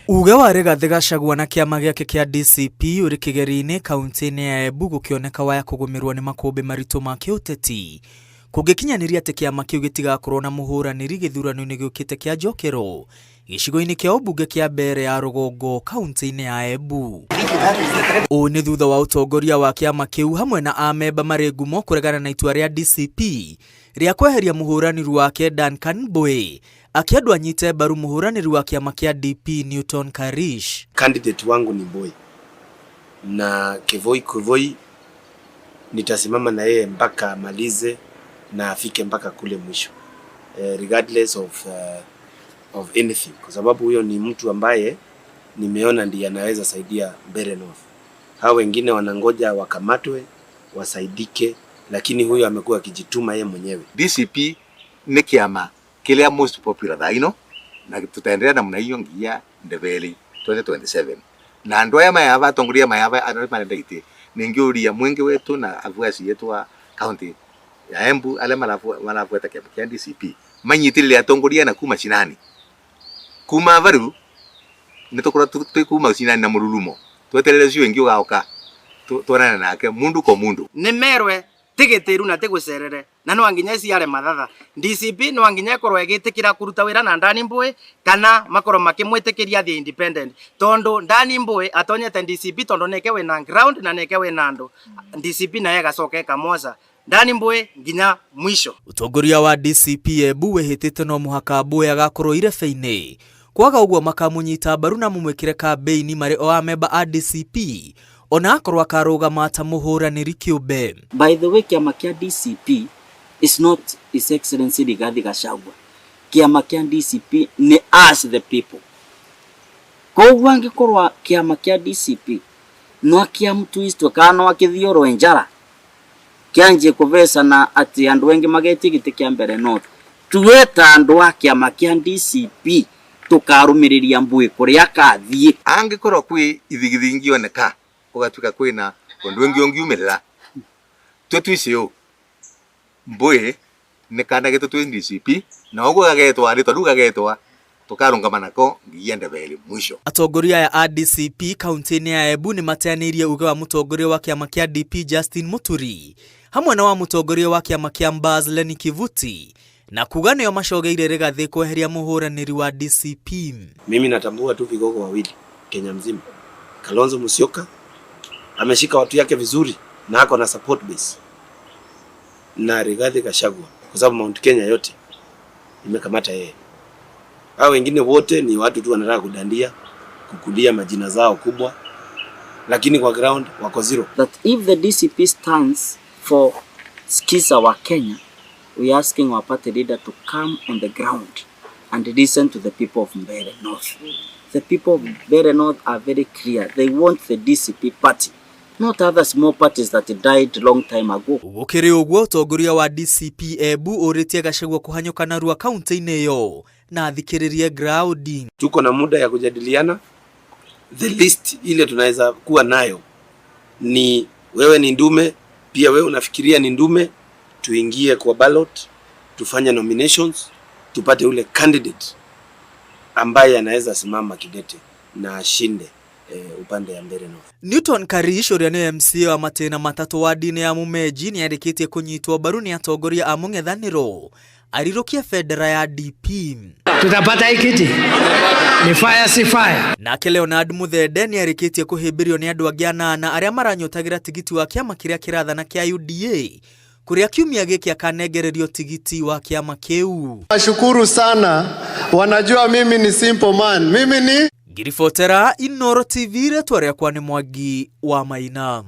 Uge wa Rigathĩ Gachagua na kĩama gĩake kĩa DCP ũrĩ kĩgeri-inĩ kaunti-inĩ ya Embu gũkĩoneka waya kũgũmĩrwo nĩ makũmbĩ maritũ ma kĩũteti kũngĩkinyanĩria atĩ kĩama kĩu gĩtigakorwo na mũhũranĩri gĩthurano-inĩ gĩũkĩte kĩa njokero gĩcigo-inĩ kĩa ũmbunge kĩa Mbeere ya Rũgongo kaunti-inĩ ya Embu. Ũũ nĩ thutha wa ũtongoria wa kĩama kĩu hamwe na amemba marĩ ngumo kũregana na itua rĩa DCP rĩa kweheria mũhũranĩri wake Duncan Mboe akĩendwo anyite mbaru mũhũranĩri wa kĩama kĩa DP Newton Karish. Candidate wangu ni Mboi na Kevoi Kevoi nitasimama na yeye mpaka amalize na afike mpaka kule mwisho regardless of anything, kwa sababu huyo ni mtu ambaye nimeona ndiye anaweza saidia Mbeere North. Hao wengine wanangoja wakamatwe wasaidike, lakini huyo amekuwa akijituma yeye mwenyewe. DCP nĩ kĩama kĩrĩa most popular thaa ino na tutaendelea namna hiyo nginya ndebeli 2027 na andu aya mayava atongoria mayava andu marenda iti ningiuria mwingi wetu na afuasi yetu wa county ya Embu aria marabuata kiama kia DCP manyitirire atongoria na kuma cinani kuma varu nitukorwo twi kuma cinani na mururumo tweterere ucio wingi ugaoka tuonane nake mundu kwa mundu. Nimerwe tigitiru na tigucerere na no nginya ciare mathatha. DCP no nginya ikorwo igitikira kuruta wira na Ndani Mbui kana makorwo makimwitikiria thie independent, tondu Ndani Mbui atonyete DCP tondu nike wina ground na nike wina andu. DCP naye gacoka ikamoca Ndani Mbui nginya mwisho. Utongoria wa DCP Embu wihitite no muhaka Mbui agakorwo irebe-inĩ kwaga ũguo makamunyita mbaru na mumwĩkĩre kambĩini marĩ o amemba a DCP ona akorwo akarũgama ta mũhũranĩri kĩũmbe. By the way, kiama kia DCP is not His Excellency Rigathi Gachagua. Kiama kia DCP ni us the people. Koguo angikorwo kiama kia DCP no kia mtwistwe kana no akithiorwo njara kianjie kuvecana ati andu engi magetie giti kia Mbeere North, tuweta andu a kiama kia DCP tukarumiriria Mbui kuria akathie. Angikorwo kwi ithigithi ingioneka ugatuika kwina undu wingi ungiumirira twe twicio Mbui ni kana gitu twi DCP na uguo gagetwa ritwa riu gagetwa tukarungama nako nginya ndeberi mwisho. Atongoria aya a DCP kaunti-inĩ ya Embu nĩ mateanĩirie uge wa mũtongoria wa kĩama kĩa DP Justin Muturi hamwe na wa mũtongoria wa kĩama kĩa Mbaz Lenny Kivuti na kuga nĩo macogeire Rigathĩ kweheria mũhũranĩri wa DCP. Mimi natambua tu vigogo wawili Kenya mzima. Kalonzo Musyoka ameshika watu yake vizuri na ako na support base, na Rigathi Gachagua, kwa sababu Mount Kenya yote imekamata yeye. Hao wengine wote ni watu tu wanataka kudandia, kukulia majina zao kubwa, lakini kwa ground wako zero. That if the DCP stands for Skiza wa Kenya, we are asking our party leader to come on the ground and listen to the people of Mbeere North. The people of Mbeere North are very clear. They want the DCP party, not other small parties that died long time ago. Gũkĩrĩ ũguo, ũtongoria wa DCP Embu ũrĩtie Gachagua kũhanyũka narua kaunti-inĩ ĩyo na athikĩrĩrie ground. Tuko na muda ya kujadiliana. The list ile tunaweza kuwa nayo ni wewe ni ndume, pia wewe unafikiria ni ndume, tuingie kwa ballot, tufanye nominations, tupate ule candidate ambaye anaweza simama kidete na ashinde upande ya Mbeere North. Newton Karish ũrĩa nĩ MCA wa matĩna matatũ wadi-inĩ ya Mumenji nĩarĩkĩtie kũnyitwo mbaru nĩ atongoria a mũng'ethanĩro arirũkie bendera ya DP. Tutapata hii kiti? Ni fire si fire? Nake Leonard Muthende nĩarĩkĩtie kũhĩmbĩrio nĩ andũ angĩ anana arĩa maranyotagĩra tigiti wa kĩama kĩrĩa kĩrathana kĩa UDA kũrĩa kiumia gĩkĩ akanengererio tigiti wa kĩama kĩu. Nashukuru sana, wanajua mimi ni simple man. Mimi ni Ngiribotera Inooro TV, rĩtwa rĩakwa nĩ Mwangi wa Maina.